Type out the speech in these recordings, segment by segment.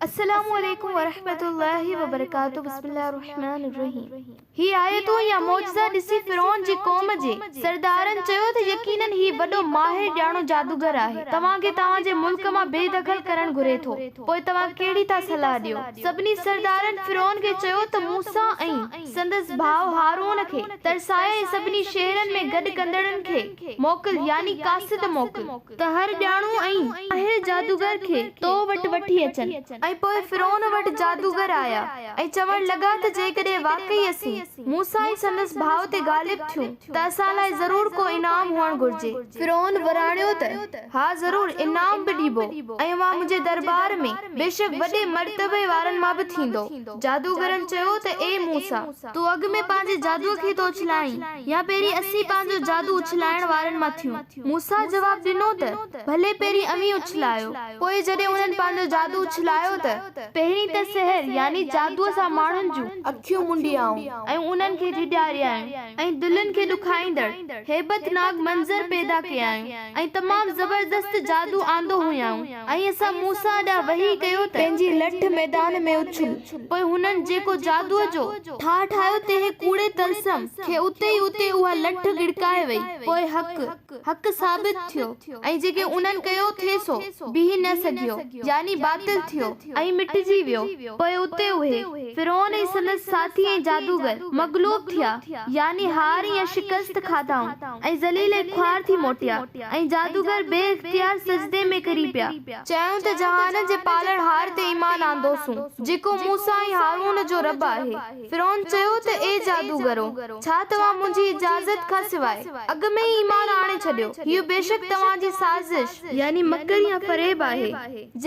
السلام عليڪم ورحمة الله وبرڪاته بسم الله الرحمٰن الرحيم هي آيتون يا معجزا ڏسي فرعون جي قوم جي سردارن چيو ته يقيناً هي وڏو ماهر ڄاڻو جادوگر آهي توهان کي توهان جي ملڪ مان بي دخل ڪرڻ گهري ٿو پوء توهان ڪهڙي ٿا صلاح ڏيو سڀني سردارن فرعون کي چيو ته موسيٰ ۽ سندس ڀاء هارون کي ترسائي ۽ سڀني شهرن ۾ گڏ ڪندڙن کي موڪل يعني قاصد موڪل. ته هر ڄاڻو ۽ ماهر جادوگر کي تو وٽ وٺي اچن. ۽ پوء فرعون وٽ جادوگر آيا ۽ چوڻ لڳا ته جيڪڏهن واقعي اسين موسيٰ ۽ سندس ڀاء تي غالب ٿيون ته اسان لاء ضرور ڪو انعام هئڻ گهرجي. فرعون وراڻيو ته، ها ضرور انعام به ڏبو ۽ اوهان منهنجي درٻار ۾ بيشڪ وڏي مرتبي وارن مان به ٿيندؤ. جادوگرن چيو ته اي موسيٰ! تون اڳ ۾ پنهنجي جادوء کي ٿو اڇلائين يا پهرين اسين پنهنجو جادو اڇلائڻ وارن مان ٿيون؟ موسيٰ جواب ڏنو ته، ڀلي پهرين اوهين اڇلايو. پوء جڏهن انهن پنهنجو جادو اڇلايو ته، پهرين ته سحر، يعني جادوء سان ماڻهن جون، اکيون منڊيائون ۽ انهن کي ڊيڄاريائون ۽ دلين کي ڏکائيندڙ، هيبتناڪ منظر پيدا ڪيائون ۽ تمام زبردست جادو آندو هيائون ۽ اسان موسيٰ ڏانهن وحي ڪيو ته، پنهنجي لٺ ميدان ۾ اڇل. پوء هنن جيڪو جادوء جو ٺاهه ٺاهيو تنهن ڪوڙي طلسم کي اتي ئي اتي اها لٺ ڳڙڪائي وئي. پوء حق، حق ثابت ٿيو ۽ جيڪي انهن ڪيو ٿي سو بيهي نه سگهيو، يعني باطل ٿيو ۽ مٽجي ويو. پوء اتي اهي، فرعون ۽ سندس ساٿي ۽ جادوگر، مغلوب ٿيا، يعني هار يا شڪست کاڌائون ۽ ذليل ۽ خوار ٿي موٽيا ۽ جادوگر بي اختيار سجدي ۾ ڪري پيا. چيائون ته جهانن جي پالڻهار تي ايمان آندوسون، جيڪو موسيٰ ۽ هارون جو رب آهي. فرعون چيو ته اي جادوگرو! ڇا توهان منهنجي اجازت کان سواء اڳ ۾ ئي ايمان آڻي ڇڏيو؟ هيء بيشڪ توهان جي سازش، يعني مڪر يا فريب، آهي،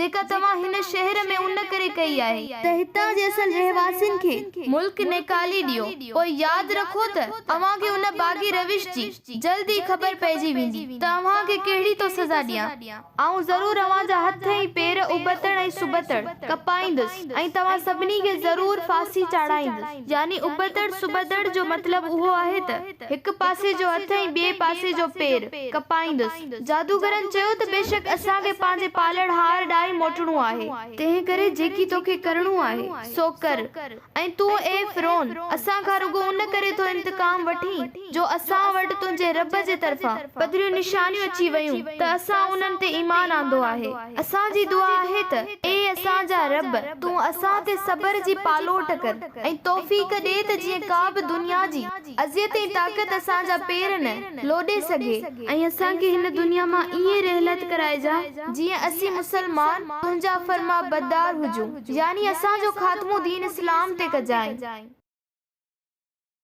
جيڪا توهان هن شهر ۾ ان ڪري ڪئي آهي، ته هتان جي اصل رهواسين کي ملڪ نيڪالي ڏيو، پوء ياد رکو ته اوهان کي ان باغي روش جي جلد ئي خبر پئجي ويندي ته اوهان کي ڪهڙي ٿو سزا ڏيان. آئون ضرور اوهان جا هٿ ۽ پير ابتڙ ۽ سبتڙ ڪپائيندس ۽ توهان سڀني کي ضرور ڦاسي چاڙهائيندس. يعني ابتڙ سبتڙ جو مطلب اهو آهي ته هڪ پاسي جو هٿ ۽ ٻئي پاسي جو پير ڪپائيندس. جادوگرن چيو ته بيشڪ اسان کي پنهنجي پالڻهار ڏانهن ئي موٽڻو آهي. تنهنڪري جيڪي توکي ڪرڻو آهي، سو ڪر. ۽ تون، اي فرعون! اسان کان رڳو ان ڪري ٿو انتقام وٺين، جو اسان وٽ تنهنجي رب جي طرفان پڌريون نشانيون اچي ويون ته اسان انهن تي ايمان آندو آهي. اسان جي دعا آهي ته، اي اسان جا رب! تون اسان تي صبر جي پالوٽ ڪر ۽ توفيق ڏي ته جيئن ڪا به دنيا جي اذيت ۽ طاقت اسان جا پير نه لوڏي سگهي، ۽ اسان کي هن دنيا مان ائين رحلت ڪرائجان جيئن اسين مسلمان تنهنجا فرمانبردار هجون، يعني اسان جو خاتمو دين اسلام تي ڪجانء.